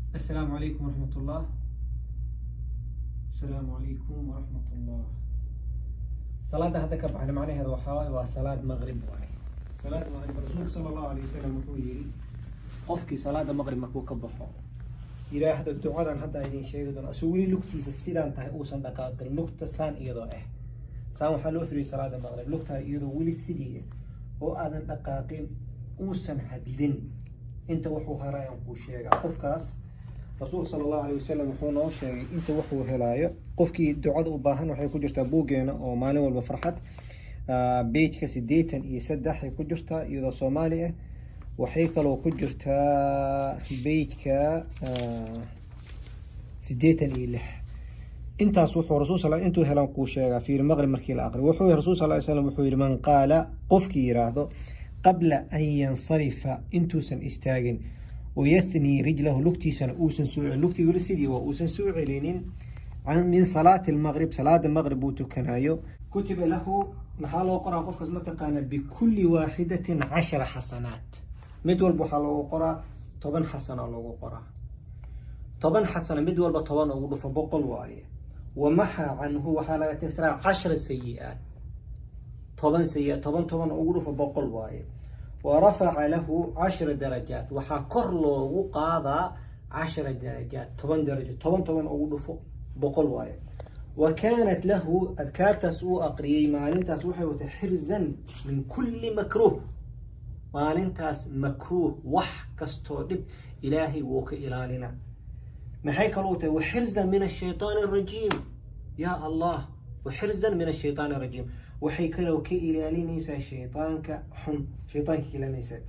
Assalaamu calaykum waraxmatullah. Assalaamu calaykum waraxmatullah. Salaada hadda ka baxna macnaheedu waxaa waaye waa salaad maqrib waaye. Salaad maqrib, Rasuulka sala Allahu alayhi wasalam wuxuu yidhi: qofkii salaada maqrib markuu ka baxo yidhaahdo ducadan hadda idin sheegi doono, asoo weli lugtiisa sidaan tahay, uusan dhaqaaqin, lugta saan iyadoo ah, saan waxaa loo firiyay salaada maqrib, lugtaa iyadoo weli sidii ah oo aadan dhaqaaqin, uusan hadlin, inta wuxuu harayaan kuu sheegaa. Qofkaas Rasuulka sala Allahu alayh wasalam wuxuu noo sheegay inta wuxuu helaayo qofkii ducada u baahan. Waxay ku jirtaa buuggeena oo Maalin Walba Farxad, page-ka 83 ay ku jirtaa iyadoo Soomaali ah. Waxay kaloo ku jirtaa page-ka 86. Intaas wuxuu Rasul sal intuu helaan kuu sheegaa. Fiiri, maqrib markii la aqriyo wuxuu Rasul sal ly slam wuxuu yihi: man qaala, qofkii yiraahdo, qabla an yansarifa, intuusan istaagin, wayathnii rijlahu, lugtiisana uusan soo celin, lugtii weli sidii waa uusan soo celinin, min salaati lmaqrib, salaada maqrib uu tukanayo, kutiba lahu, maxaa loo qoraa qofkaas mataqaana? Bikulli waaxidatin 10 xasanaat. Mid walba waxaa loogu qoraa 10 xasana loogu qoraa, 10 xasana. Mid walba 10 ugu dhufo, 100 waaye. Wamaxaa canhu, waxaa laga tirtiraa 10 sayi-aat, 10 sayi-aat. 10 10 ugu dhufo, 100 waaye. Wa rafaca lahu 10 darajaat, waxaa kor loogu qaadaa 10 darajaat, 10 darajo. 10 10 ugu dhufo, 100 waaye. Wa kaanat lahu, adkaartaas uu aqriyey maalintaas waxay watay xirzan min kulli makruuh. Maalintaas makruuh, wax kastoo dhib, Ilaahay wuu ka ilaalina. Maxay kaloo tahay? Waxirzan min ashaytaan arajiim. Ya Allah, waxirzan min ashaytaan arajiim. Waxay kaloo ka ilaalinaysaa shaytaanka xun, shaytaanka ka ilaalinaysaa.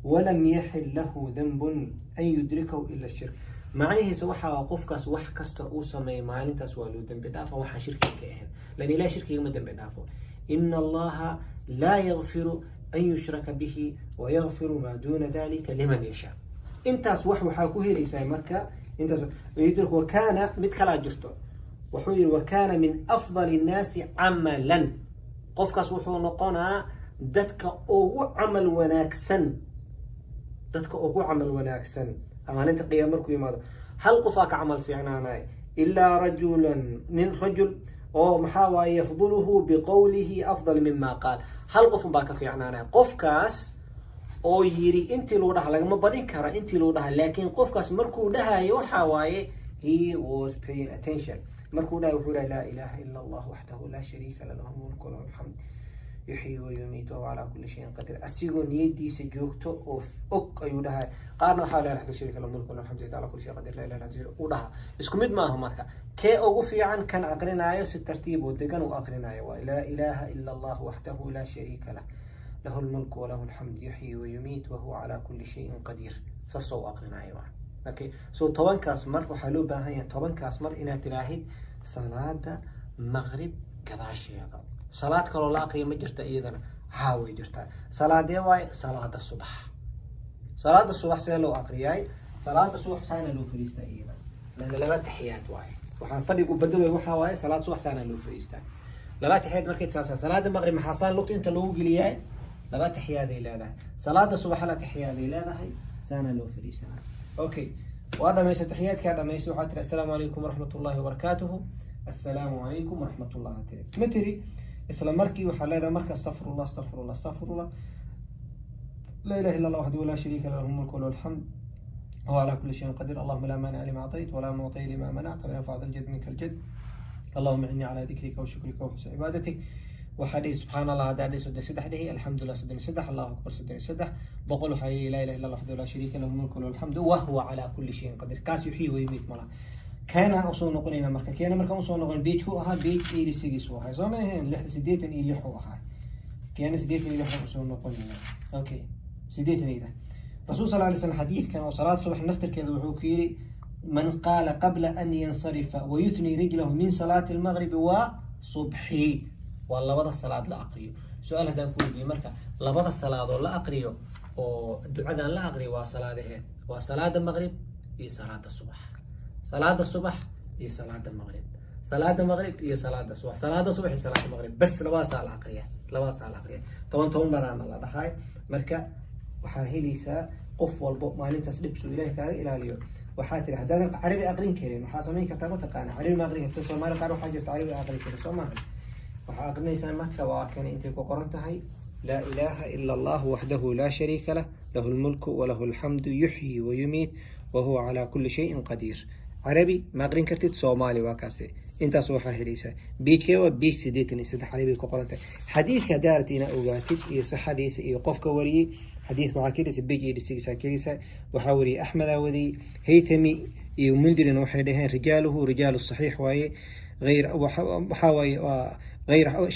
Walam yaxil lahu danbun an yudrikahu ila shirk. Macnihiisa waxaa qofkaas wax kasta uu sameeyay maalintaas waa loo dembi dhaafa, waxaan shirkiga ka ahayn, lan Ilaah shirkiga ma dembi dhaafo. Ina Allaha laa yakfiru an yushraka bihi wayakfiru maa duuna dalika liman yashaa. Intaas wax waxaa ku helaysaa marka intaas wa kaana mid kalaa jirto. Wuxuu yihi: wa kaana min afdal innaasi camalan. Qofkaas wuxuu noqonaa dadka ugu camal wanaagsan, dadka ugu camal wanaagsan maalinta qiyaama markuu yimaado. Hal qofaa ka camal fiicnaanay, ilaa rajulan, nin rajul oo maxaa waaye, yafduluhu biqowlihi afdal mima qaal. Hal qof unbaa ka fiicnaanaya, qofkaas oo yiri intii lagu dhaha lagama badin kara intii lagu dhaha, laakiin qofkaas markuu dhahayo waxaa waaye he was paying attention. Markuu dhahay wuxuu dhahay: laa ilaha ila Allah waxdahu laa shariika lah, lahu mulku walahu alxamd, yuxyi wayumiit wahuwa calaa kulli shayin qadiir. Asigoo niyadiisa joogto oo og ayuu dhahay. Qaarna waxaa laa ilaha shariika lahu mulku walahu alxamdu calaa kulli shayin qadiir, laa ilaha illa uu dhaha. Isku mid maaha. Marka kee ugu fiican? Kan aqrinaayo si tartiib oo degan uu aqrinaayo waay: laa ilaha ila Allah waxdahu laa shariika lah, lahu lmulku walahu alxamd, yuxyi wayumiit wahuwa calaa kulli shayin qadiir. Saasoo u aqrinaayo waa okay. So 10-kaas mar waxaa loo baahan yahay, 10-kaas mar inaad tiraahid salaada maqrib gadaasheeda. Salaad kaloo la aqriya ma jirta iyadana? Haa, way jirtaa. Salaadee waaye? Salaada subax. Salaada subax see loo aqriyaay? Salaada subax saana loo fariistaa iyada, lana laba taxiyaad waaye. Waxaan fadhigu bedelay waxaa waaye salaad subax saana loo fariistaa, laba taxiyaad markay saasa. Salaada maqrib maxaa saan lugta inta loogu geliyaay? Laba taxiyaaday leedahay. Salaada subax la taxiyaaday leedahay, saana loo fariisanaa. Okay, waa dhamaysa taxiyaadkaa, dhamaysa, waxaa tiri: assalaamu calaykum waraxmat ullahi wabarakaatuhu. Assalaamu calaykum waraxmat ullah tiri, ma tiri? Isla markii waxaa leedahay marka: astaqfirullah, astaqfirullah, astaqfirullah, laa ilaha illa Allah waxdahu laa shariika lah, lahu mulku walahu alxamd, وهو على كل شيء قدير، اللهم لا مانع لما أعطيت ولا معطي لما منعت ولا ينفع ذا الجد منك الجد، اللهم إني على ذكرك وشكرك وحسن عبادتك. Waxaa dhihi subxaan Allah haddaa dhihi 33 dhihi, alxamdulilah 33, Allahu akbar 33, 100. Waxaa yihi: laa ilaha illa Allah waxdahu laa shariika lahu mulku lahu alxamdu wahuwa calaa kulli shayin qadiir. Kaas yuxyi wayumiit malaha. Keena usoo noqonayna marka, keena markaan usoo noqon, page ku ahaa page 86 uu ahay, soo ma ahayn? Lix 86 uu ahaa keena, 86 usoo noqonayna. Okay, 86. Rasuul sal lay slam xadiidkan oo salaad subax naftirkeeda wuxuu ku yidhi: man qaala qabla an yansarifa wayutni rijlahu min salaati almagribi wa subxi. Waa labada salaad la aqriyo. Su-aal haddaan ku weydiiyo marka, labada salaadoo la aqriyo oo ducadan la aqriyo waa salaadahee? Waa salaada maqrib iyo salaada subax. Salaada subax iyo salaada maqrib, salaada maqrib iyo salaada subax, salaada subax iyo salaada maqrib, bas labadaasaa la aqriya, labadaasaa la aqriya. 10 10 baraana la dhahay. Marka waxaa helaysaa qof walbo maalintaas dhibsuu Ilahay kaaga ilaaliyo. Waxaa tiri haddaadan Carabi aqrin karin, waxaa samayn kartaa, mataqaana, Carabi ma aqrin karta. Soomaali qaar waxaa jirta Carabi aqrin karin, soo maaha? Waxaa aqrinaysaa marka, waa kan intay ku qoran tahay: laa ilaaha ila Allah waxdahu laa shariika lah, lahu lmulku walahu alxamdu, yuxyi wayumiit, wahuwa calaa kulli shayin qadiir. Carabi ma aqrin kartid, Soomaali waa kaase. Intaas waxaa helaysaa page-kee? Waa page 83, Carabi ku qoran tahay. Xadiidka haddaa rabtid inaa ogaatid iyo sixadiisa iyo qofka wariyey xadiidka, waxaa ka helaysa page 86 aa ka helaysaa. Waxaa wariyey Axmedaa wariyey, Haythami iyo Mundirina waxay dhaheen rijaaluhu rijaalu saxiix waaye. غير waxaa waaye waa غير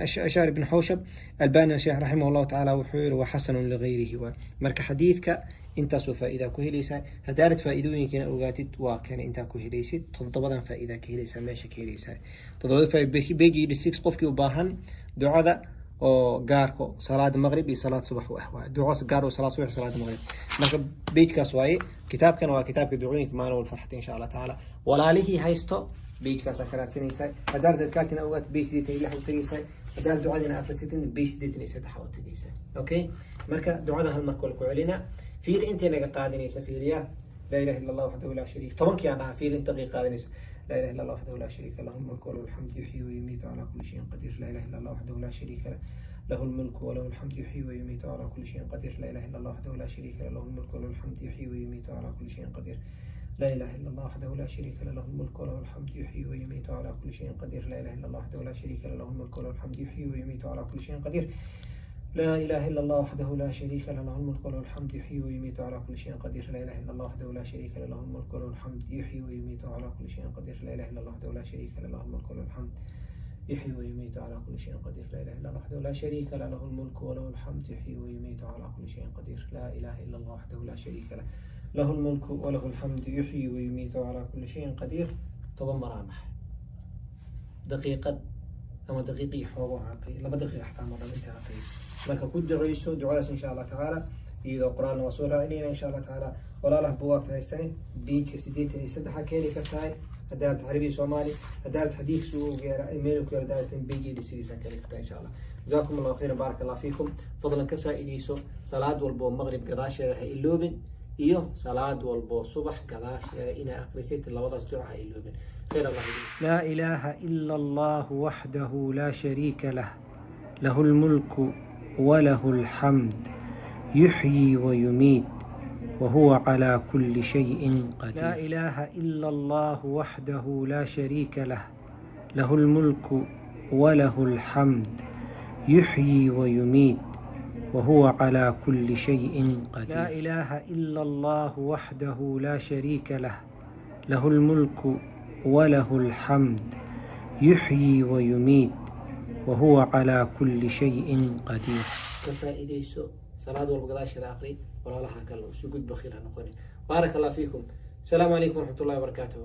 شهر بن حوشب. Albani sheekh raximah allahu tacaala wuxuu yiri waa xasanun ligayrihi. Waay marka xadiidka intaasoo faa'iida ku helaysaa. Haddaanad faa'iidooyinkana ogaatid, waa kana intaa ku helaysid. Toddobadan faa'iida ka helaysaa, meesha ka helaysaa toddobada faa'iida, page 86. Qofkii u baahan ducada oo gaarko salaada maqrib iyo salaad subax u ah, waay duco gaar oo salaad subax, salaada maqrib. Marka page-kaas waaye. Kitaabkan waa kitaabka ducooyinka maalin wal farxata, insha Allah tacaala. Walaalihii haysto page-kaasaa ka raadsanaysaa. Haddaad adkaartina ogaat, page 86 u tegaysaa. Haddaad ducadina akhrisatin, page 83 u tegaysaa. Okay, marka ducada hal marka ku celina. Fiir intay naga qaadanaysa, fiiriya: laa ilaha illa Allah waxdahu laa shariik. 10-kii aan dhahaa, fiir inta daqiiq qaadanaysa. لا إله إلا الله وحده لا شريك له، الملك وله الحمد، يحيي ويميت على كل شيء قدير. لا إله إلا الله وحده لا شريك له، له الملك وله الحمد، يحيي ويميت على كل شيء قدير. لا إله إلا الله وحده لا شريك له، له الملك وله الحمد، يحيي ويميت على كل شيء قدير. لا إله إلا الله وحده لا شريك له، له الملك وله الحمد، يحيي ويميت على كل شيء قدير. لا إله إلا الله وحده لا شريك له، له الملك وله الحمد، يحيي ويميت على كل شيء قدير. لا إله إلا الله وحده لا شريك له، له الملك وله الحمد، يحيي ويميت على كل شيء قدير. لا إله إلا الله وحده لا شريك له، له الملك وله الحمد، يحيي ويميت على كل شيء قدير. لا إله إلا الله وحده لا شريك له، له الملك وله الحمد، يحيي ويميت على كل شيء قدير. لا إله إلا الله وحده لا شريك له، له الملك وله الحمد، يحيي ويميت على كل شيء قدير. لا إله إلا الله وحده لا شريك له، له الملك وله الحمد، يحيي ويميت على كل شيء قدير. 10 maraamax daqiiqad ama daqiiqii xoogo aqri, 2 daqiiqa xataa marra inta aqri. Marka ku duceyso ducadaas, insha Allah tacaala, iyadoo qoraalna waa soo raacinayna, insha Allah tacaala. Walaalaha buwaagta haystane, page-ka 83 ka heli kartahay haddaad Carabi, Soomaali. Haddaad xadiidka suu gaara meel ku yaala daartan, page sidiisa ka heli kartaa, insha Allah. Jazakum Allahu khayran, baaraka Allah fiikum. Fadlan ka faa'iideyso. Salaad walbo maqrib gadaasheeda ha iloobin, iyo salaad walbo subax gadaasheeda inaa aqrisid. Labadaas duca ha iloobin. Khayr Allah. لا إله إلا الله وحده لا شريك له، له الملك وله الحمد، يحيي ويميت، وهو على كل شيء قدير. لا إله إلا الله وحده لا شريك له، له الملك وله الحمد، يحيي ويميت، وهو على كل شيء قدير. لا إله إلا الله وحده لا شريك له، له الملك وله الحمد، يحيي ويميت، وهو على كل شيء قدير. Ka faa'iidayso, salaad walba gadaasheeda aqri. Walaalaha kale isu gudba, khiil ha noqonin. Baaraka Allah fiikum. Asalaamu calaykum waraxmat ullahi wabarakaatuh.